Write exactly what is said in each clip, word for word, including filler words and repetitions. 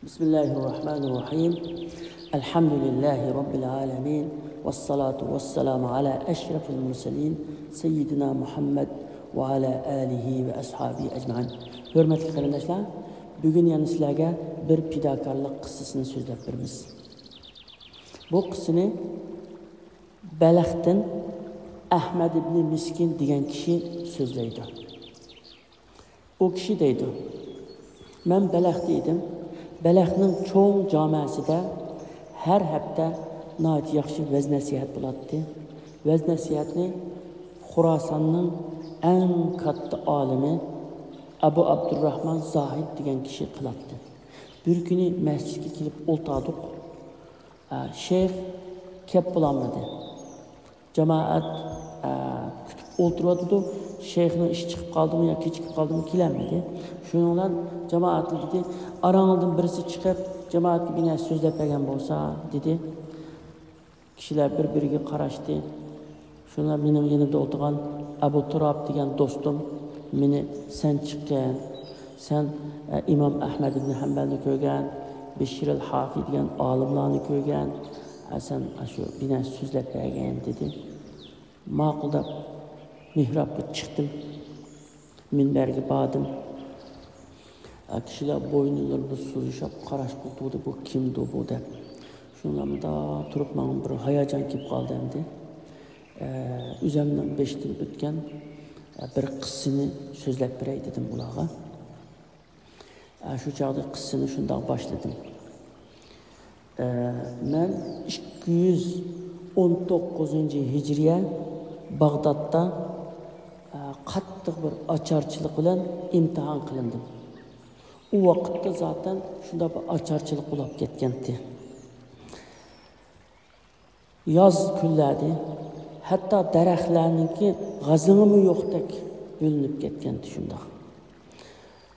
بسم الله الرحمن الرحيم. الحمد لله رب العالمين. والصلاة والسلام على أشرف المرسلين سيدنا محمد وعلى آله وأصحابه أجمعين. ھۆرمەتلىك قېرىنداشلار، بۈگۈن يەنە سىلەرگە بىر پىداكارلىق قىسسىسىنى سۆزلەپ بېرىمىز. بۇ قىسسىنى بەلختىن ئەھمەد ئىبنى مىسكىن دېگەن كىشى سۆزلەيدۇ. ئۇ كىشى دەيدۇ، مەن بەلختە ئىدىم. بەلختنىڭ چوڭ جامەسىدە ھەر ھەپتە ناھايىتى ياخشى ۋەز-نەسىھەت بولاتتى. ۋەز-نەسىھەتنى خوراساننىڭ ئەڭ كاتتا ئالىمى ئەبۇ ئابدۇرراھمان زاھىد دېگەن كىشى قىلاتتى. بىر كۈنى مەسچىتكە كېلىپ ئولتۇردۇق. ئە، شەيخ كەپ بولالمىدى. جامائەت، ئە، كۈتۈپ ئولتۇرۇۋاتىدۇ. شەيخنىڭ ئىشى چىقىپ قالدىمۇ يا كېچىكىپ قالدىمۇ، كېلەلمىدى. شۇنىڭ بىلەن جامائەتكە دېدى، ئاراڭلاردىن بىرسى چىقىپ، جامائەتكە بىر نەرسە سۆزلەپ بەرگەن بولسا، دېدى. كىشىلەر بىر-بىرىگە قاراشتى. شۇنىڭ بىلەن مېنىڭ يېنىمدا ئولتۇرغان ئەبۇ تۇراب دېگەن دوستۇم مېنى، سەن چىققىن، سەن، ئە، ئىمام ئەھمەد ئىبن ھەمبەلنى كۆرگەن، بىشىرىل ھافى دېگەن ئالىملارنى كۆرگەن، ئە، سەن ئاشۇ بىر نەرسە سۆزلەپ بەرگىن، دېدى. ماقۇل دەپ، مېھرابقا چىقتىم. مىنبەرگە باردىم. ئە، كىشىلەر بويۇنلىرىنى سوزۇشۇپ قاراشقا تۇردى، بۇ كىمدۇ بۇ دەپ. شۇنىڭ بىلەن مۇنداق تۇرۇپ ماڭا بىر ھاياجان كېلىپ قالدى ئەمدى. ئە، ئۆزەمنىڭ بېشىدىن ئۆتكەن، ئە، بىر قىسسىنى سۆزلەپ بېرەي دېدىم ئۇلارغا. ئە، شۇ چاغدا قىسسىنى شۇنداق باشلىدىم. ئە، مەن ئىككى يۈز ئون توققۇزىنچى ھىجرىيە باغدادتا، ئە، قاتتىق بىر ئاچارچىلىق بىلەن ئىمتىھان قىلىندىم. ئۇ ۋاقىتتا زاتەن شۇنداق بىر ئاچارچىلىق بولۇپ كەتكەنتى. ياز كۈنلەردە ھەتتا دەرەخلەرنىڭكى غازىڭىمۇ يوقتەك بىلىنىپ كەتكەنتى شۇنداق.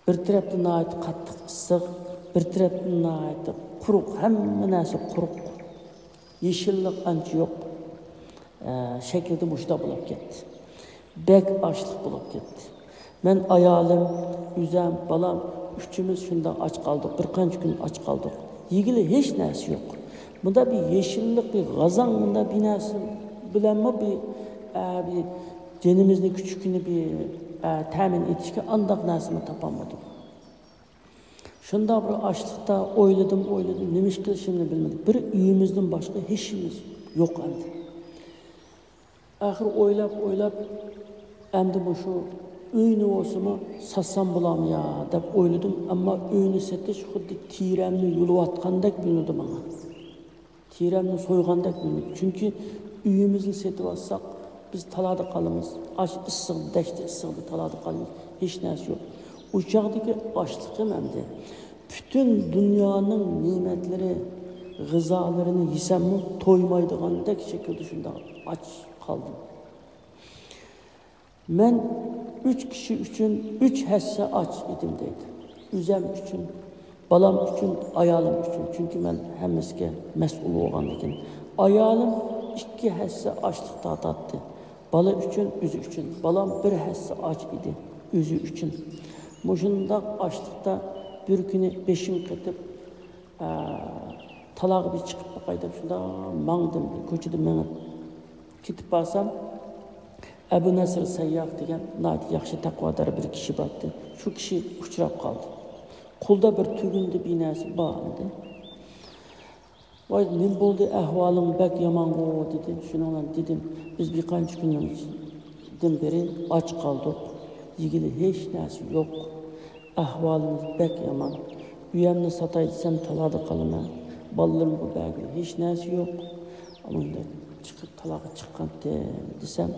بىر تەرەپتىن ناھايىتى قاتتىق ئىسسىق، بىر تەرەپتىن ناھايىتى قۇرۇق، ھەممە نەرسە قۇرۇق. يېشىللىق ئانچە يوق. ئە، شەكلىدە مۇشۇنداق بولۇپ كەتتى. بەك ئاچلىق بولۇپ كەتتى. مەن، ئايالىم، ئۆزەم، بالام ئۈچىمىز شۇنداق ئاچ قالدۇق. بىر قانچە كۈن ئاچ قالدۇق. يېگىلى ھېچ نەرسە يوق. مۇنداق بىر يېشىللىق، بىر غازاڭ، مۇنداق بىر نەرسە بىلەنمۇ بىر، ئە، بىر جېنىمىزنى كۈچۈكىنى بىر، ئە، تەمىن ئېتىشكە ئانداق نەرسىمۇ تاپالمىدۇق. شۇنداق بىر ئاچلىقتا ئويلىدىم، ئويلىدىم، نېمە ئىش قىلىشىمنى بىلمىدىم. بىر ئۆيىمىزدىن باشقا ھېچ ئىشىمىز يوق ئەمدى. ئاخىر ئويلاپ، ئويلاپ، ئەمدى مۇشۇ ئۆينى بولسىمۇ ساتسام بولامدۇ يا دەپ ئويلىدىم. ئەمما ئۆينى سېتىش خۇددى تېرەمنى يۇلۇۋاتقاندەك بىلىنىدۇ ماڭا. تېرەمنى سويغاندەك بىلىنىدۇ. چۈنكى ئۆيىمىزنى سېتىۋالساق، بىز تالادا قالىمىز. ئاشۇ ئىسسىق، دەشتى ئىسسىقىدا تالادا قالىمىز. ھېچ نەرسە يوق. ئۇ چاغدىكى ئاچلىقىم ئەمدى پۈتۈن دۇنيانىڭ نېمەتلىرى، غىزالىرىنى يېسەممۇ تويمايدىغاندەك شەكىلدە شۇنداق ئاچ قالدىم. مەن ئۈچ كىشى ئۈچۈن ئۈچ ھەسسە ئاچ ئىدىم دەيدۇ. ئۆزەم ئۈچۈن، بالام ئۈچۈن، ئايالىم ئۈچۈن. چۈنكى مەن ھەممىسىگە مەسئۇل بولغاندىكىن. ئايالىم ئىككى ھەسسە ئاچلىق تارتاتتى. بالا ئۈچۈن، ئۆزى ئۈچۈن. بالام بىر ھەسسە ئاچ ئىدى، ئۆزى ئۈچۈن. مۇشۇنداق ئاچلىقتا بىر كۈنى بېشىم قېتىپ، ئە، تالاغا بىر چىقىپ باقاي دەپ شۇنداق ماڭدىم، كوچىدا مېڭىپ كېتىپ بارسام، ئەبۇ نەسىر سەيياھ دېگەن ناھايىتى ياخشى تەقۋادار بىر كىشى بارتتى. شۇ كىشى ئۇچراپ قالدى. قولىدا بىر تۈگۈندە بىر نەرسە بار ئىدى. ۋاي، نېمە بولدى، ئەھۋالىڭ بەك يامانغۇ، دېدى. شۇنىڭ بىلەن دېدىم، بىز بىر قانچە كۈندىن بېرى ئاچ قالدۇق. يېگىلى ھېچ نەرسە يوق. ئەھۋالىمىز بەك يامان. ئۆيەمنى ساتاي دېسەم، تالادا قالىمەن. بالىلىرىمغا بەرگىلى ھېچ نەرسە يوق. ئۇنىڭدەك چىقىپ، تالاغا چىققانتىم دېسەم،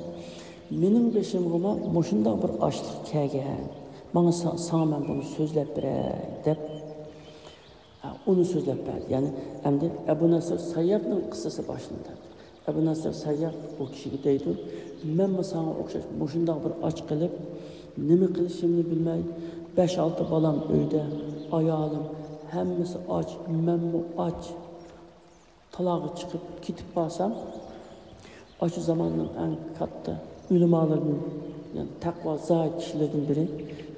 مېنىڭ بېشىمغىمۇ مۇشۇنداق بىر ئاچلىق كەلگەن. ماڭا سا-، ساڭا مەن بۇنى سۆزلەپ بېرەي دەپ، ئۇنى سۆزلەپ بەردى. يەنى ئەمدى ئەبۇ نەسىر سەيياھنىڭ قىسسىسى باشلىنىدۇ. ئەبۇ نەسىر سەيياھ ئۇ كىشىگە دەيدۇ، مەنمۇ ساڭا ئوخشاش مۇشۇنداق بىر ئاچ قېلىپ، نېمە قىلىشىمنى بىلمەي، بەش-ئالتە بالام ئۆيدە، ئايالىم، ھەممىسى ئاچ، مەنمۇ ئاچ. تالاغا چىقىپ كېتىپ بارسام، ئاشۇ زاماننىڭ ئەڭ كاتتا ئۆلىمالىرىدىن، يەنى تەقۋا زاھىد كىشىلىرىدىن بىرى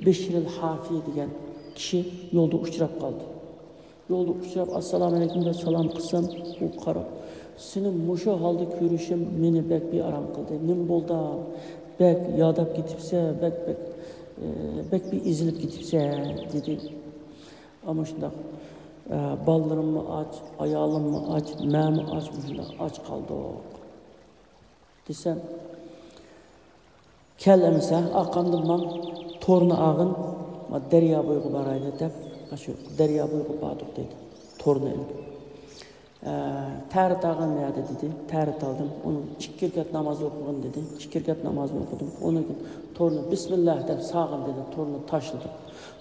بىشرىل ھافىي دېگەن كىشى يولدا ئۇچراپ قالدى. يولدا ئۇچراپ، ئەسسالامۇئەلەيكۇم دەپ سالام قىلسام، ئۇ قاراپ، سېنى مۇشۇ ھالدا كۆرۈشۈم مېنى بەك بىئارام قىلدى. نېمە بولدى؟ بەك ياداپ كېتىپسەن، بەك، بەك، ئە، بەك بىر ئېزىلىپ كېتىپسەن، دېدى. ئەمما شۇنداق، ئە، بالىلىرىممۇ ئاچ، ئايالىممۇ ئاچ، مەنمۇ ئاچ، مۇشۇنداق ئاچ قالدۇق. دېسەم، كەل ئەمىسە، ئارقامدىن ماڭ، تورنى ئالغىن، ما دەريا بويىغا بارايلى دەپ، شۇ دەريا بويىغا باردۇق دېدى، تورنى ئېلىپ. ئە، تەرىت ئالغىن يەردە دېدى، تەرىت ئالدىم. ئۇنىڭ ئىككى رەكەت ناماز ئوقۇغىن دېدى، ئىككى رەكەت نامازنى ئوقۇدۇم. ئۇنىڭ كېيىن تورنى بىسمىللا دەپ سالغىن دېدى، تورنى تاشلىدىم.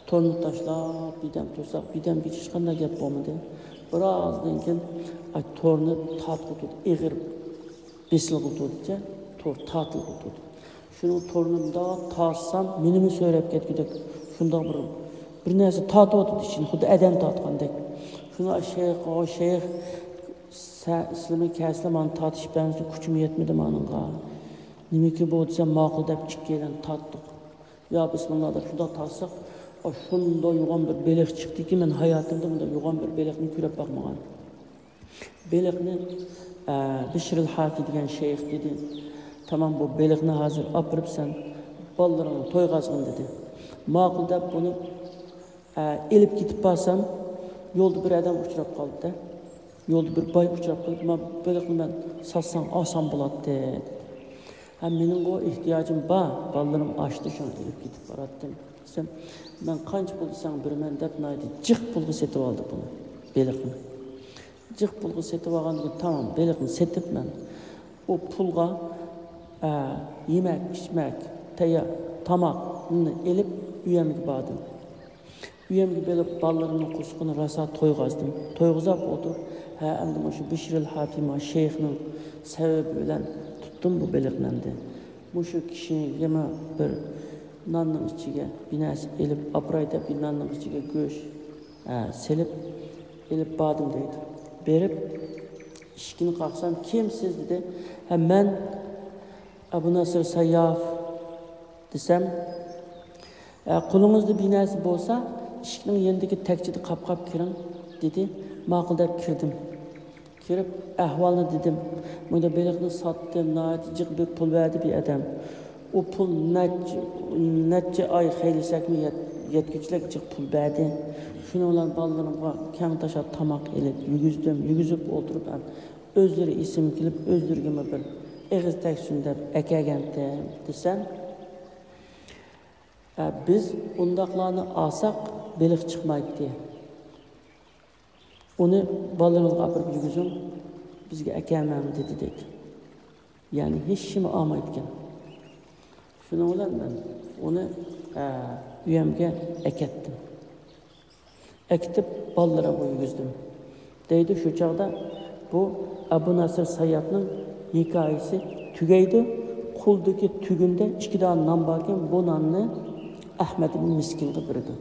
تورنى تاشلاپ، بىردەم تۇرساق، بىردەمگىچە ھېچقانداق گەپ بولمىدى. بىرازدىن كېيىن، ئاي، تورنى تارتقۇتۇپ، ئېغىر بېسىلغا تۇردىچە، تور تارتىلغا تۇردى. شۇنىڭ تورنى مۇنداق تارتسام، مېنىمۇ سۆرەپ كەتكۈدەك شۇنداق بىر، بىر نەرسە تارتىۋاتىدۇ ئىچىنى، خۇددى ئادەم تارتقاندەك. شۇنى شەيخ، ئو شەيخ، سە-، سىلىمۇ كەلسىلە مانا تارتىشىپ بەرمىسە، كۈچۈم يەتمىدى مانىڭغا. نېمىكى بۇ دېسەم، ماقۇل دەپ ئىككىيلەن تارتتۇق. يا بىسمىللا دەپ شۇنداق تارتساق، ئا، شۇنداق يوغان بىر بېلىق چىقتىكى، مەن ھاياتىمدا بۇنداق يوغان بىر بېلىقنى كۆرۈپ باقمىغان. بېلىقنى، ئە، بىشرىل ھافى دېگەن شەيخ دېدى، تامام، بۇ بېلىقنى ھازىر ئاپىرىپ سەن بالىلىرىڭنى تويغازغىن دېدى. ماقۇل دەپ بۇنى، ئە، ئېلىپ كېتىپ بارسام، يولدا بىر ئادەم ئۇچراپ قالدى. يولدا بىر باي ئۇچراپ قېلىپ، ما بېلىقنى مەن ساتساڭ ئالسام بولاتتى دېدى. ھە، مېنىڭغۇ ئېھتىياجىم بار، بالىلىرىم ئاچتى، شۇڭا ئېلىپ كېتىپ باراتتىم دېسەم، مەن قانچە پۇل دېسەڭ بېرىمەن دەپ ناھايىتى جىق پۇلغا سېتىۋالدى بۇنى، بېلىقنى. جىق پۇلغا سېتىۋالغاندىن كېيىن، تامام، بېلىقنى سېتىپ مەن ئۇ پۇلغا، ئە، يېمەك، ئىچمەك، تەييار تاماقنى ئېلىپ ئۆيەمگە باردىم. ئۆيەمگە بېرىپ بالىلىرىمنىڭ قورسىقىنى راسا تويغۇزدۇم. تويغۇزاپ ئولتۇرۇپ، ھە، ئەمدى مۇشۇ بىشرىل ھافىما شەيخنىڭ سەۋەبى بىلەن تۇتتۇم بۇ بېلىقنى ئەمدى. مۇشۇ كىشىگىمۇ بىر ناننىڭ ئىچىگە بىر نەرسە ئېلىپ ئاپىراي دەپ، بىر ناننىڭ ئىچىگە گۆش، ھە، سېلىپ ئېلىپ باردىم دەيدۇ. بېرىپ ئىشىكىنى قاقسام، كىمسىز دېدى. ھە، مەن ئەبۇ نەسىر سەيياف دېسەم، ئە، قولىڭىزدا بىر نەرسە بولسا، ئىشىكنىڭ يېنىدىكى تەكچىدە قاپقاپ كىرىڭ دېدى. ماقۇل دەپ كىردىم. كىرىپ ئەھۋالنى دېدىم. مۇنداق بېلىقنى ساتتىم، ناھايىتى جىق بىر پۇل بەردى بىر ئادەم. ئۇ پۇل نەچچە، نەچچە ئاي خەجلىسەكمۇ يەت-، يەتكۈچىلىك جىق پۇل بەردى. شۇنىڭ بىلەن بالىلىرىمغا كەڭ تاشا تاماق ئېلىپ يېگۈزدۈم. يېگۈزۈپ ئولتۇرۇپ، ئۆزلىرى ئېسىمگە كېلىپ، ئۆزلىرىگىمۇ بىر ئېغىز تەگسۇن دەپ ئەكەلگەنتىم دېسەم، ئە، بىز ئۇنداقلارنى ئالساق، بېلىق چىقمايتتى. ئۇنى بالىلىرىڭىزغا ئاپىرىپ يېگۈزۈڭ، بىزگە ئەكەلمەڭ دېدى دەيدۇ. يەنى ھېچكىم ئالمايدىكەن. شۇنىڭ بىلەن مەن ئۇنى، ئە، ئۆيەمگە ئەكەتتىم. ئەكېتىپ بالىلىرىمغا يېگۈزدۈم. دەيدۇ، شۇ چاغدا بۇ ئەبۇ نەسىر سەيياپنىڭ ھېكايىسى تۈگەيدۇ. قولىدىكى تۈگۈندە ئىككى دانە نان باركەن، بۇ ناننى ئەھمەد ئىبن مىسكىنغا بېرىدۇ.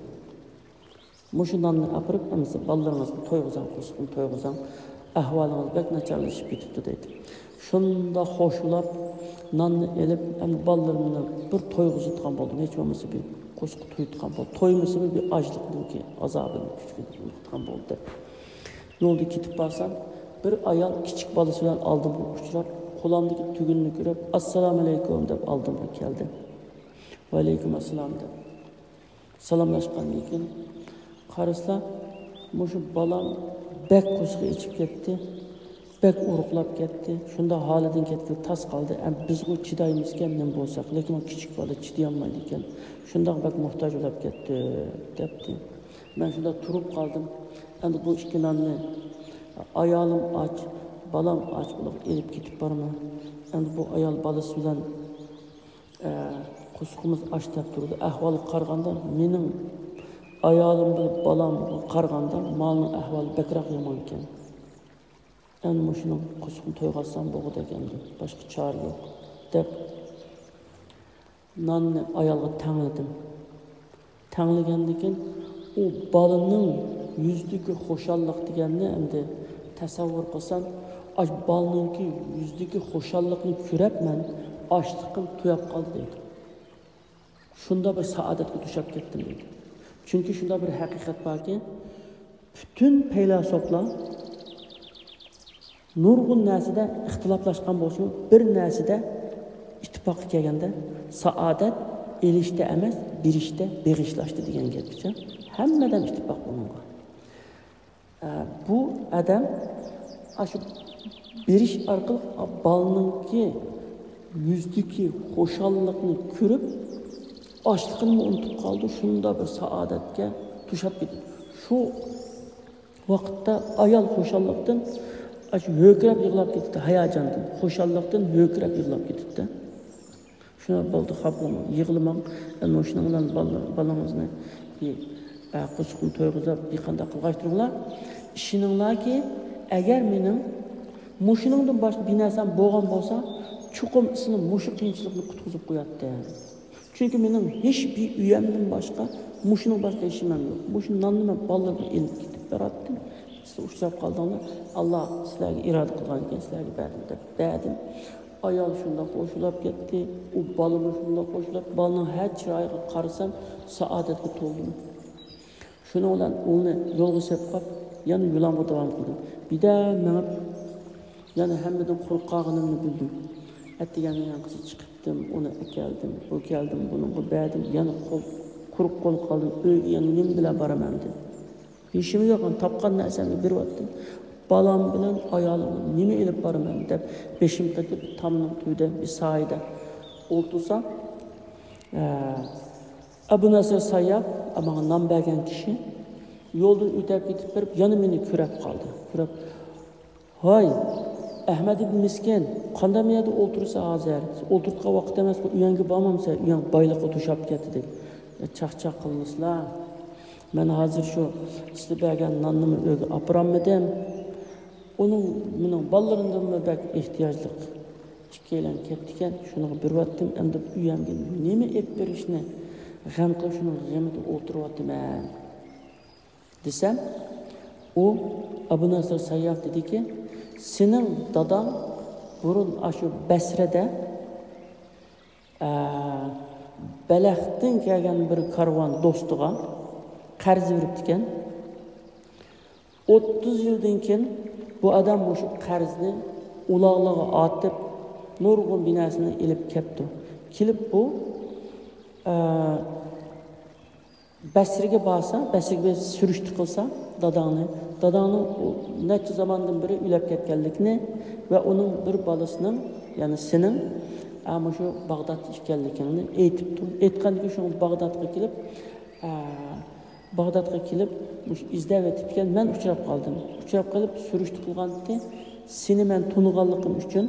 مۇشۇ ناننى ئاپىرىپ، ئەمىسە بالىلىرىڭىزنى تويغۇزاڭ، قورسىقىنى تويغۇزاڭ، ئەھۋالىڭىز بەك ناچارلىشىپ كېتىپتۇ دەيدۇ. شۇنداق خوشلاپ، ناننى ئېلىپ، ئەمدى بالىلىرىمنى بىر تويغۇزۇۋېتىدىغان بولدۇم. ھېچ بولمىسا بىر قورسىقى تويۇتقان بولدى. تويمىسىمۇ بىر ئاچلىقنىڭكى ئازابىنى كۈچىگە ئۇنتۇتقان بولدى دەپ. يولدا كېتىپ بارسام، بىر ئايال كىچىك بالىسى بىلەن ئالدىمغا ئۇچراپ، قولۇمدىكى تۈگۈننى كۆرۈپ، ئەسسالامۇئەلەيكۇم دەپ ئالدىمغا كەلدى. ۋەئەلەيكۇم ئەسسالام دەپ. سالاملاشقاندىن كېيىن قارىسىلا، مۇشۇ بالام بەك قورسىقى ئېچىپ كەتتى، بەك ئورۇقلاپ كەتتى، شۇنداق ھالىدىن كەتكىلى تاس قالدى. ئەم، بىزغۇ چىدايمىزكەن نېمە بولساق، لېكىن ئۇ كىچىك بالا چىدىيالمايدىكەن، شۇنداق بەك موھتاج بولاپ كەتتى، دەپتۇ. مەن شۇنداق تۇرۇپ قالدىم. ئەمدى بۇ ئىككى ناننى ئايالىم ئاچ، بالام ئاچ، ئۇلارغا ئېلىپ كېتىپ بارىمەن. ئەمدى بۇ ئايال بالىسى بىلەن ئە، قورسىقىمىز ئاچ دەپ تۇرىدۇ. ئەھۋالغا قارىغاندا، مېنىڭ ئايالىم بىلەن بالامغا قارىغاندا، مالنىڭ ئەھۋالى بەكرەك يامان ئىكەن. ئەمدى مۇشۇنىڭ قورسىقىنى تويغۇزسام بولغۇدەك ئەمدى، باشقا چارە يوق، دەپ ناننى ئايالغا تەڭلىدىم. تەڭلىگەندىن كېيىن، ئۇ بالىنىڭ يۈزىدىكى خۇشاللىق دېگەننى ئەمدى تەسەۋۋۇر قىلسام، ئاش بالىنىڭكى يۈزىدىكى خۇشاللىقنى كۆرۈپ مەن ئاچلىقىم تۇياپ قالدى دەيدۇ. شۇنداق بىر سائادەتكە دۇچ كەپ كەتتىم دەيدۇ. چۈنكى شۇنداق بىر ھەقىقەت باركى، پۈتۈن پەيلاسوپلار نۇرغۇن نەرسىدە ئىختىلاپلاشقان بولسىمۇ، بىر نەرسىدە ئىتتىپاققا كەلگەندە، سائادەت ئېلىشتا ئەمەس، بېرىشتە، بېغىشلاشتا دېگەن گەپكىچە ھەممە ئادەم ئىتتىپاق بۇنىڭغا. ئە، بۇ ئادەم ئاشۇ بېرىش ئارقىلىق بالىنىڭكى يۈزىدىكى خۇشاللىقنى كۆرۈپ، ئاچلىقىنىمۇ ئۇنتۇپ قالىدۇ، شۇنداق بىر سائادەتكە توشاپ كېتىدۇ. شۇ ۋاقىتتا ئايال خۇشاللىقتىن ئاشۇ ھۆركىرەپ يىغلاپ كېتىدۇ، ھاياجاندىن، خۇشاللىقتىن ھۆركىرەپ يىغلاپ كېتىدۇ. شۇنداق بولدى، خاپىلىماڭ، يىغلىماڭ. ئەمما شۇنىڭ بىلەن بالىلار، بالىڭىزنى بىر، ئە، قورسىقىنى تويغۇزۇپ، بىر قانداق قىلغاچتۇرۇڭلار. ئىشىنىڭلاركى، ئەگەر مېنىڭ مۇشۇنىڭدىن باشقا بىر نەرسەم بولغان بولسا، چوقۇم سىلى مۇشۇ قىيىنچىلىقنى قۇتقۇزۇپ قوياتتىم. چۈنكى مېنىڭ ھېچ بىر ئۆيەمدىن باشقا، مۇشۇنىڭ باشقا ھېچ نېمەم يوق. مۇشۇ ناننى مەن بالىلىرىمغا ئېلىپ كېتىپ بېرەتتىم. سىز ئۇچراپ قالدىڭلار. ئاللا سىلەرگە ئىرادە قىلغان ئىكەن، سىلەرگە بەردىم دەپ بەردىم. ئايال شۇنداق خۇشلاپ كەتتى. ئۇ بالىمۇ شۇنداق خۇشلاپ، بالىنىڭ ھەر چىرايىغا قارىسام، سائادەتكە تولدۇم. شۇنىڭ بىلەن ئۇنى يولغا سېلىپ قويۇپ، يەنە يولۇمغا داۋام قىلدىم. بىردەم مېڭىپ، يەنە ھەممىدىن قۇرۇق قالغىنىمنى بىلدىم. ئەتىگەننىڭ ياقىسى چىقىپتىم، ئۇنى ئەكەلدىم، بۇ كەلدىم، بۇنىڭغا بەردىم، يەنە قول، قۇرۇق قول قالدىم. ئۆيگە يەنە نېمە بىلەن بارىمەن دېدىم. ھېچنېمە يوق، تاپقان نەرسەمنى بېرىۋەتتىم. بالام بىلەن ئايالىمنى نېمە ئېلىپ بارىمەن دەپ بېشىمنى قېتىپ تامنىڭ تۈۋىدە بىر سايىدا ئولتۇرسام، ئە، ئەبۇ نەسىر ساياپ، ماڭا نان بەرگەن كىشى، يولدىن ئۆتۈپ كېتىپ بېرىپ يەنە مېنى كۆرۈپ قالدى. كۆرۈپ، ھاي، ئەھمەد ئىبن مىسكىن، قانداق يەردە ئولتۇرىسەن ھازىر؟ ئولتۇرىدىغان ۋاقىت ئەمەسقۇ، ئۆيۈڭگە بارمامسەن؟ ئۆيۈڭ بايلىققا توشاپ كەتتى دېدى. چاقچاق قىلمىسىلا. مەن ھازىر شۇ سىلەر بەرگەن ناننىمۇ ئۆيگە ئاپىرالمىدىم. ئۇنىڭ، مېنىڭ بالىلىرىمدىنمۇ بەك ئېھتىياجلىق ئىككىيلەن كەپتىكەن، شۇنىڭغا بېرىۋەتتىم. ئەمدى ئۆيۈمگە نېمە ئېلىپ بېرىشنى غەم قىلىپ، شۇنىڭ غېمىدە ئولتۇرۇۋاتىمەن. دېسەم، ئۇ ئەبۇ نەسىر سەيياھ دېدىكى، سېنىڭ داداڭ بۇرۇن ئاشۇ بەسرىدە، ئە، بەلەختىن كەلگەن بىر كارۋان دوستىغا قەرز بېرىپتىكەن. ئوتتۇز يىلدىن كېيىن بۇ ئادەم مۇشۇ قەرزنى ئۇلاغلىرىغا ئارتىپ، نۇرغۇن بىر نەرسىنى ئېلىپ كەپتۇ. كېلىپ بۇ، ئە، بەسرىگە بارسا، بەسرىگە بېرىپ سۈرۈشتە قىلسا، داداڭنى، داداڭنىڭ ئۇ نەچچە زاماندىن بېرى ئۆلۈپ كەتكەنلىكىنى ۋە ئۇنىڭ بىر بالىسىنىڭ، يەنى سېنىڭ، ئە، مۇشۇ باغدادتا ئىكەنلىكىڭنى ئېيتىپتۇ. ئېيتقاندىن كېيىن شۇ باغدادقا كېلىپ، ئە، باغدادقا كېلىپ، مۇشۇ ئىزدەپ ئۆتۈپكەن، مەن ئۇچراپ قالدىم. ئۇچراپ قېلىپ سۈرۈشتە قىلغانتى، سېنى مەن تونۇغانلىقىم ئۈچۈن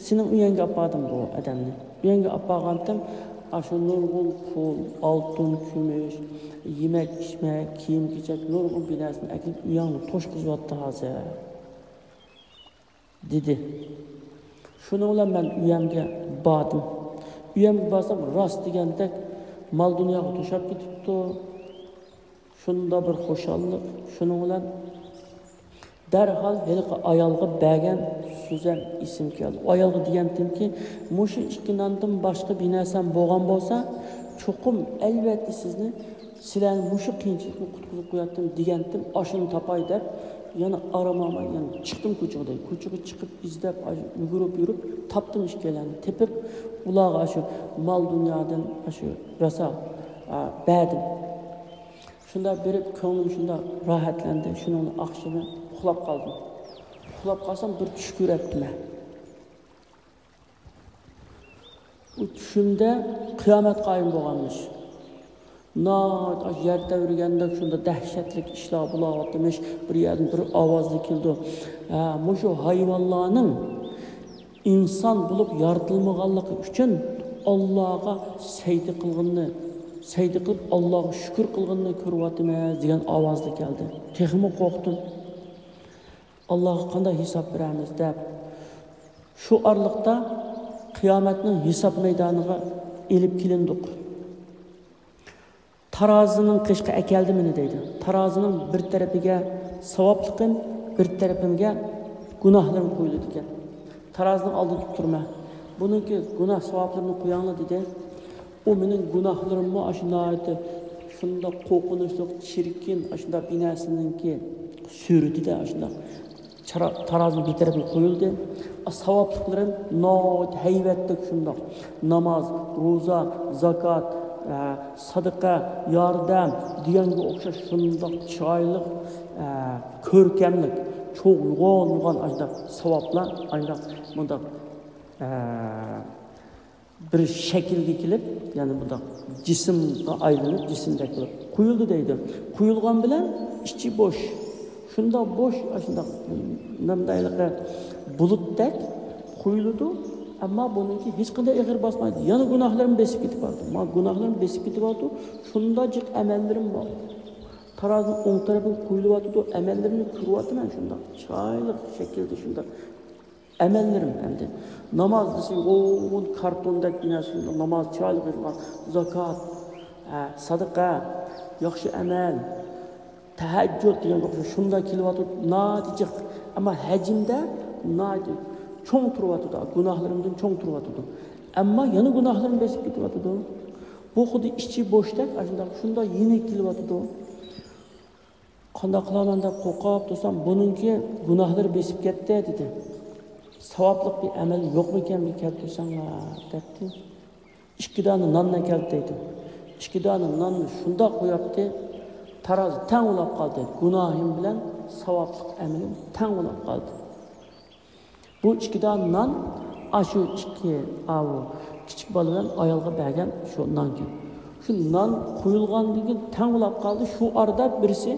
سېنىڭ ئۆيۈڭگە ئاپاردىم بۇ ئادەمنى. ئۆيۈڭگە ئاپارغانتىم، ئاشۇ نۇرغۇن پۇل، ئالتۇن، كۈمۈش، يېمەك، ئىچمەك، كىيىم-كېچەك، نۇرغۇن بىر نەرسىنى ئەكېلىپ ئۆيۈڭنى توشقۇزۇۋاتتى ھازىر. دېدى. شۇنىڭ بىلەن مەن ئۆيەمگە باردىم. ئۆيەمگە بارسام، راست دېگەندەك مال دۇنياغا توشاپ كېتىپتۇ. شۇنداق بىر خۇشاللىق. شۇنىڭ بىلەن دەرھال ھېلىقى ئايالغا بەرگەن سۆزۈم ئېسىمگە كەلدى. ئۇ ئايالغا دېگەنتىمكى، مۇشۇ ئىككى ناندىن باشقا بىر نەرسەم بولغان بولسا، چوقۇم ئەلۋەتتە سىزنى سىلەرنى مۇشۇ قىيىنچىلىقتىن قۇتقۇزۇپ قوياتتىم دېگەنتىم، ئاشۇنى تاپاي دەپ، يەنە ئارام ئالماي يەنە چىقتىم كوچىغا دەيدۇ. كوچىغا چىقىپ ئىزدەپ، ئاشۇ يۈگۈرۈپ يۈرۈپ تاپتىم ئىككىيلەننى. تېپىپ، ئۇلارغا ئاشۇ مال دۇنيادىن ئاشۇ راسا، ئا، بەردىم. شۇنداق بېرىپ كۆڭلۈم شۇنداق راھەتلەندى. شۇنىڭ ئاخشىمى ئۇخلاپ قالدىم. ئۇخلاپ قالسام بىر چۈش كۆرەتتىم مەن. ئۇ چۈشۈمدە قىيامەت قايىم بولغانمىش. ناھايىتى ئاشۇ يەر تەۋرىگەندەك شۇنداق دەھشەتلىك ئىشلار بولۇۋاتىمىش. بىر يەردىن بىر ئاۋازلا كېلىدۇ. ھە، مۇشۇ ھايۋانلارنىڭ ئىنسان بولۇپ يارىتىلمىغانلىقى ئۈچۈن ئاللاغا سەجدە قىلغىنىنى، سەجدە قىلىپ ئاللاغا شۈكۈر قىلغىنىنى كۆرۈۋاتىمىز دېگەن ئاۋازلا كەلدى. تېخىمۇ قورقتۇم. ئاللاغا قانداق ھېساب بېرەرمىز دەپ. شۇ ئارىلىقتا قىيامەتنىڭ ھېساب مەيدانىغا ئېلىپ كېلىندۇق. تارازىنىڭ قېشىغا ئەكەلدى مېنى دەيدۇ. تارازىنىڭ بىر تەرىپىگە ساۋابلىقىم، بىر تەرىپىمگە گۇناھلىرىم قويۇلىدىكەن. تارازىنىڭ ئالدىدا تۇرۇپ تۇرىمەن. بۇنىڭكى گۇناھ ساۋابلىرىنى قوياڭلار دېدى. ئۇ مېنىڭ گۇناھلىرىممۇ ئاشۇ ناھايىتى شۇنداق قورقۇنچلۇق، چىركىن، ئاشۇنداق بىر نەرسىنىڭكى سۈرىتىدە ئاشۇنداق چارا-، تارازىنىڭ بىر تەرىپىگە قويۇلدى. ساۋابلىقلىرىم ناھايىتى ھەيۋەتلىك شۇنداق. ناماز، روزا، زاكات، ئە، سادىقە، ياردەم دېگەنگە ئوخشاش شۇنداق چىرايلىق، ئە، كۆركەملىك، چوڭ يوغان يوغان ئاشۇنداق ساۋابلار، ئاشۇنداق مۇنداق، ئە، بىر شەكىلگە كېلىپ، يەنى بۇنداق جىسىمغا ئايلىنىپ، جىسىمدەك بولۇپ قويۇلدى دەيدۇ. قويۇلغان بىلەن ئىچى بوش. شۇنداق بوش، ئاشۇنداق نېمە دەيلىكى، بۇلۇتتەك قويۇلىدۇ. ئەمما بۇنىڭكى ھېچقانداق ئېغىر باسمايدۇ. يەنە گۇناھلىرىم بېسىپ كېتىۋاتىدۇ. ما گۇناھلىرىم بېسىپ كېتىۋاتىدۇ. شۇنداق جىق ئەمەللىرىم بار. تارازىنىڭ ئوڭ تەرىپىگە قويۇلۇۋاتىدۇ. ئەمەللىرىمنى كۆرۈۋاتىمەن شۇنداق. چىرايلىق شەكىلدە شۇنداق. ئەمەللىرىم ئەمدى. ناماز دېسە، ئۇ كارتوندەك نەرسە، ناماز چىرايلىق يېزىلغان، زاكات، ھە، سادىقە، ياخشى ئەمەل، تەھەججۇد دېگەنگە ئوخشاش شۇنداق كېلىۋاتىدۇ، ناھايىتى جىق. ئەمما ھەجىمدە ناھايىتى چوڭ تۇرۇۋاتىدۇ، گۇناھلىرىمدىن چوڭ تۇرۇۋاتىدۇ. ئەمما يەنە گۇناھلىرىم بېسىپ كېتىۋاتىدۇ. بۇ خۇددى ئىچى بوشتەك، ئاشۇنداق، شۇنداق يېنىك كېلىۋاتىدۇ. قانداق قىلارمەن دەپ قورقۇپ تۇرسام، بۇنىڭكى گۇناھلىرى بېسىپ كەتتى، دېدى. ساۋابلىق بىر ئەمەل يوقمىكەن بىر كەلتۈرسەڭلار، دەپتۇ. ئىككى دانە ناننى ئەكەلدى، دەيدۇ. ئىككى دانە ناننى شۇنداق قوياتتى، تارازا تەڭ بولاپ قالدى. گۇناھىم بىلەن ساۋابلىق ئەمىلىم تەڭ بولاپ قالدى. بۇ ئىككى دانە نان، ئاشۇ ئىككى، ئاۋۇ كىچىك بالا بىلەن ئايالغا بەرگەن شۇ نانكەن. شۇ نان قويۇلغاندىن كېيىن تەڭ بولاپ قالدى. شۇ ئارىدا بىرسى،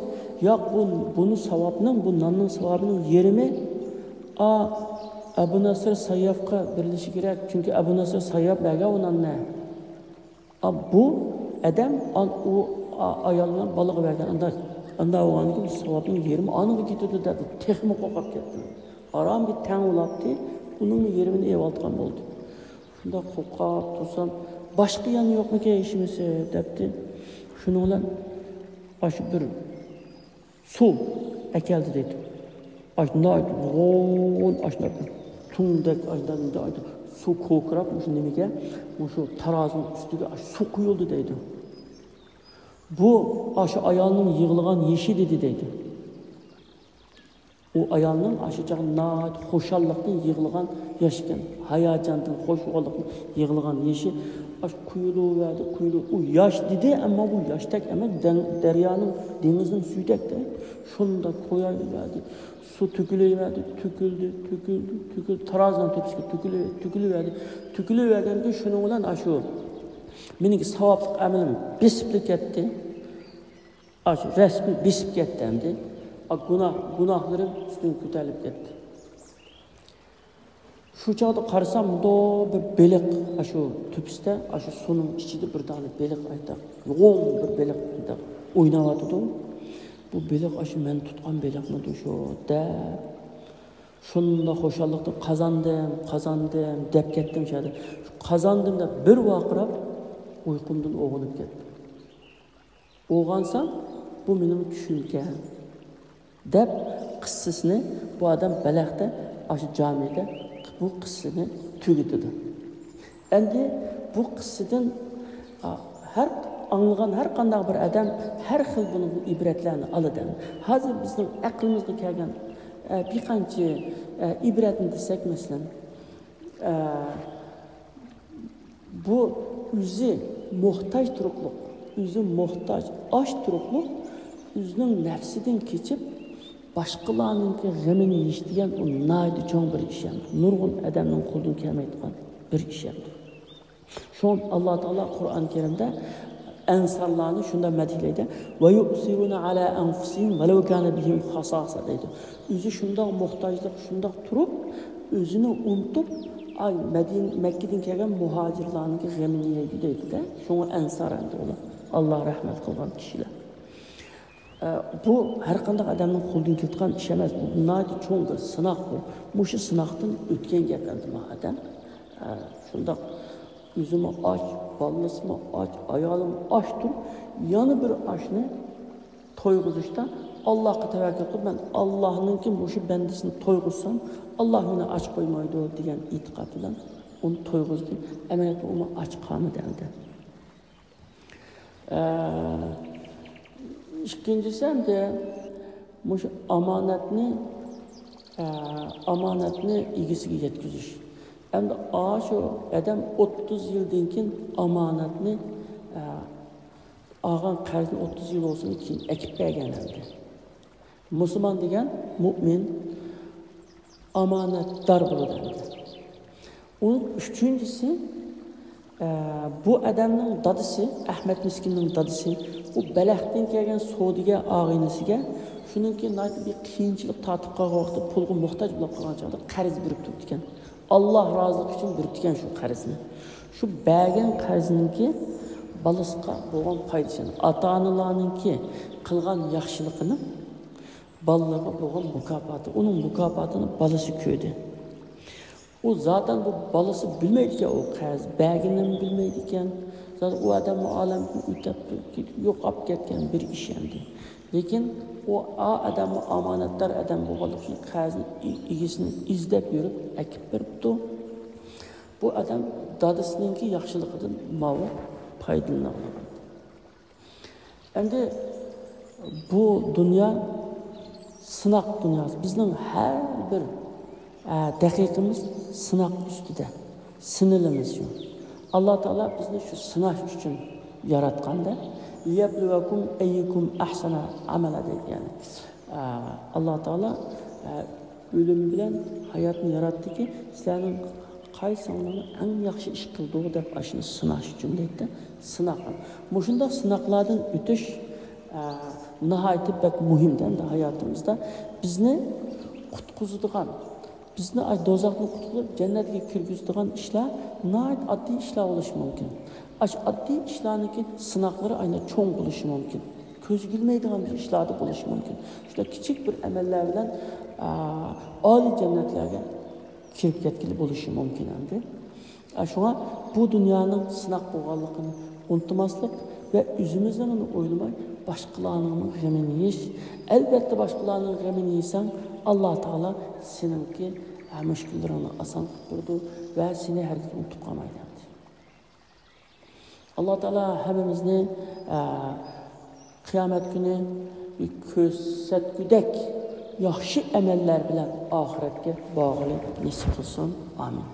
ياق، بۇ، بۇنى ساۋابنىڭ، بۇ ناننىڭ ساۋابىنىڭ يېرىمى، ئا، ئەبۇ نەسىر سەيياپقا بېرىلىشى كېرەك. چۈنكى ئەبۇ نەسىر سەيياپ بەرگەن ئۇ ناننى. ئا، بۇ ئادەم ئان-، ئۇ ئا-، ئايال بىلەن بالىغا بەرگەن. ئانداق، ئانداق بولغاندىكىن ساۋابنىڭ يېرىمى ئانىڭغا كېتىدۇ دەپ، تېخىمۇ قورقۇپ كەتتىم. ئاران بىر تەڭ بولاپتۇ، ئۇنىڭمۇ يېرىمىنى ئېلىۋالىدىغان بولدى. شۇنداق قورقۇپ تۇرسام، باشقا يەنە يوقمىكەن ھېچنېمىسى دەپتۇ. شۇنىڭ بىلەن ئاشۇ بىر سۇ ئەكەلدى دەيدۇ. ئاشۇنداق يوغان، ئاشۇنداق بىر تۇڭدەك، ئاشۇنداق، ئاشۇنداق سۇ كوكىراپ، مۇشۇ نېمىگە، مۇشۇ تارازىنىڭ ئۈستىگە ئاشۇ سۇ قۇيۇلدى دەيدۇ. بۇ ئاشۇ ئايالنىڭ يىغلىغان يېشى دېدى دەيدۇ. ئۇ ئايالنىڭ ئاشۇ چاغدا ناھايىتى خۇشاللىقتىن يىغلىغان ياش ئىكەن. ھاياجاندىن، خۇشاللىقتىن يىغلىغان يېشى. ئاشۇ قۇيۇلۇۋەردى، قۇيۇلۇپ، ئۇ ياش دېدى، ئەمما بۇ ياشتەك ئەمەس، دەڭ-، دەريانىڭ، دېڭىزنىڭ سۈيىدەكتە. شۇنداق قويۇۋەردى. سۇ تۆكۈلۈۋەردى، تۆكۈلدى، تۆكۈلدى، تۆكۈلدى. تارازىنىڭ تۆپىسىگە تۆكۈلۈ-، تۆكۈلۈۋەردى. تۆكۈلۈۋەرگەنكى شۇنىڭ بىلەن ئاشۇ مېنىڭكى ساۋابلىق ئەمىلىم بېسىپلا كەتتى. ئاشۇ رەسمىي بېسىپ كەتتى ئەمدى. ئا، گۇناھ، گۇناھلىرىم ئۈستۈمگە كۆتۈرۈلۈپ كەتتى. شۇ چاغدا قارىسام، مۇنداق بىر بېلىق ئاشۇ تۆپىسىدە، ئاشۇ سۇنىڭ ئىچىدە بىر دانە بېلىق ئايتا، يوغان بىر بېلىق ئايتا ئويناۋاتىدۇ. بۇ بېلىق ئاشۇ مەن تۇتقان بېلىقمىدۇ شۇ دەپ، شۇنداق خۇشاللىقتىن قازاندىم، قازاندىم دەپ كەتتىم شۇ يەردە. قازاندىم دەپ بىر ۋارقىراپ ئۇيقۇمدىن ئويغىنىپ كەتتىم. ئويغانسام، بۇ مېنىڭ چۈشۈمكەن، دەپ قىسسىسىنى بۇ ئادەم بەلەختە، ئاشۇ جامىدە بۇ قىسسىنى تۈگىتىدۇ. ئەمدى بۇ قىسسىدىن، ئا، ھەر ئاڭلىغان ھەر قانداق بىر ئادەم ھەر خىل بۇنىڭدىن ئىبرەتلەرنى ئالىدۇ. ھازىر بىزنىڭ ئەقلىمىزگە كەلگەن، ئە، بىر قانچە، ئە، ئىبرەتنى دېسەك، مەسىلەن، ئە، بۇ ئۆزى موھتاج تۇرۇقلۇق، ئۆزى موھتاج ئاچ تۇرۇقلۇق، ئۆزىنىڭ نەپسىدىن كېچىپ، باشقىلارنىڭكى غېمىنى يېيىش دېگەن ئۇ ناھايىتى چوڭ بىر ئىش ئەمدى. نۇرغۇن ئادەمنىڭ قولىدىن كەلمەيدىغان بىر ئىش ئەمدى. شۇڭا ئاللا تائالا قۇرئان كەرىمدە، ئەنسارلارنى شۇنداق مەدھىيلەيدۇ، «ۋە يۇئسىرۇنە ئەلا ئەنفۇسىھىم ۋەلەۋ كانە بىھىم خاساسە» دەيدۇ. ئۆزى شۇنداق موھتاجلىق، شۇنداق تۇرۇپ، ئۆزىنى ئۇنتۇپ، ئاي، مەدىن-، مەككىدىن كەلگەن مۇھاجىرلارنىڭكى غېمىنى يەيدۇ دەيدۇ-دە. شۇڭا ئەنسار ئەمدى ئۇلار، ئاللا رەھمەت قىلغان كىشىلەر. ئە، بۇ ھەر قانداق ئادەمنىڭ قولىدىن كېلىدىغان ئىش ئەمەس. بۇ ناھايىتى چوڭ بىر سىناق بۇ. مۇشۇ سىناقتىن ئۆتكەن گەپ ئەمدى بۇ ئادەم. ئە، شۇنداق ئۆزىمۇ ئاچ، بالىسىمۇ ئاچ، ئايالىمۇ ئاچ تۇرۇپ، يەنە بىر ئاچنى تويغۇزۇشتا، ئاللاھقا تەۋەككۈل قىلىپ، مەن ئاللاھنىڭكى مۇشۇ بەندىسىنى تويغۇزسام، ئاللاھ مېنى ئاچ قويمايدۇ دېگەن ئېتىقاد بىلەن ئۇنى تويغۇزدى. ئەمەلىيەتتە ئۇمۇ ئاچ قالمىدى ئەمدى. ئە، ئىككىنچىسى ئەمدى مۇشۇ ئامانەتنى، ئە، ئامانەتنى ئىگىسىگە يەتكۈزۈش. ئەمدى ئاشۇ ئادەم ئوتتۇز يىلدىن كېيىن ئامانەتنى، ئە، ئالغان قەرزنى ئوتتۇز يىل بولسۇن كېيىن ئەكىپ بەرگەن ئەمدى. مۇسۇلمان دېگەن مۇئمىن، ئامانەتدار بولىدۇ ئەمدى. ئۇنىڭ ئۈچىنچىسى، ئە، بۇ ئادەمنىڭ دادىسى، ئەخمەت مىسكىننىڭ دادىسى، بۇ بەلەختىن كەلگەن سودىگەر ئاغىنىسىگە شۇنىڭكى ناھايىتى بىر قىيىنچىلىق تارتىپ قالغان ۋاقىتتا، پۇلغا موھتاج بولۇپ قالغان چاغدا قەرز بېرىپ تۇرۇپتىكەن. ئاللا رازىلىقى ئۈچۈن بېرىپتىكەن شۇ قەرزنى. شۇ بەرگەن قەرزنىڭكى بالىسىغا بولغان پايدىسى، ئاتا-ئانىلارنىڭكى قىلغان ياخشىلىقىنىڭ بالىلىرىغا بولغان مۇكاپاتى، ئۇنىڭ مۇكاپاتىنى بالىسى كۆردى. ئۇ زاتەن بۇ بالىسى بىلمەيدىكەن، ئۇ قەرز بەرگىنىنى بىلمەيدىكەن. زاتەن ئۇ ئادەم ئالەمدىن ئۆتۈپ يوقاپ كەتكەن بىر ئىش ئەمدى. لېكىن ئۇ ئا ئادەم ئامانەتدار ئادەم بولغانلىقى ئۈچۈن قەرزنى ئىگىسىنى ئىزدەپ يۈرۈپ ئەكىپ بېرىپتۇ. بۇ ئادەم دادىسىنىڭكى ياخشىلىقىدىن ماۋۇ پايدىلىنىۋالىدۇ. ئەمدى بۇ دۇنيا سىناق دۇنياسى. بىزنىڭ ھەر بىر، ئە، دەقىقىمىز سىناق ئۈستىدە. سىنىلىمىز شۇ. ئاللا تائالا بىزنى شۇ سىناش ئۈچۈن ياراتقاندا، لىيەبلۇۋەكۇم ئەييۇكۇم ئەھسەنۇ ئەمەلا دەيدۇ. يەنى، ئە، ئاللا تائالا، ئە، ئۆلۈم بىلەن ھاياتنى ياراتتىكى، سىلەرنىڭ قايسىڭلارنىڭ ئەڭ ياخشى ئىش قىلدى دەپ ئاشۇنى سىناش ئۈچۈن دەيدۇ. سىناق. مۇشۇنداق سىناقلاردىن ئۆتۈش، ئە، ناھايىتى بەك مۇھىم ئەمدى ھاياتىمىزدا. بىزنى قۇتقۇزىدىغان، بىزنى ئاي دوزاختىن قۇتقۇزۇپ جەننەتكە كىرگۈزىدىغان ئىشلار ناھايىتى ئاددىي ئىشلار بولۇشى مۇمكىن. ئاشۇ ئاددىي ئىشلارنىڭكى سىناقلىرى ئاينا چوڭ بولۇشى مۇمكىن. كۆزگە ئىلمەيدىغان بىر ئىشلاردا بولۇشى مۇمكىن. شۇنداق كىچىك بىر ئەمەللەر بىلەن، ئا، ئالىي جەننەتلەرگە كىرىپ كەتكىلى بولۇشى مۇمكىن ئەمدى. ئا، شۇڭا بۇ دۇنيانىڭ سىناق بولغانلىقىنى ئۇنتۇماسلىق ۋە ئۆزىمىزنىڭ ئويلىماي باشقىلارنىڭ غېمىنى يېيىش. ئەلۋەتتە، باشقىلارنىڭ غېمىنى يېسەڭ، ئاللا تائالا سېنىڭكى، ئا، مۈشكۈللىرىڭنى ئاسان قىلىپ بېرىدۇ ۋە سېنى ھەرگىز ئۇنتۇپ قالمايدۇ ئەمدى. ئاللا تائالا ھەممىمىزنى، ئە، قىيامەت كۈنى كۆرسەتكۈدەك ياخشى ئەمەللەر بىلەن ئاخىرەتكە بارغىلى نېسىپ قىلسۇن. ئامىن.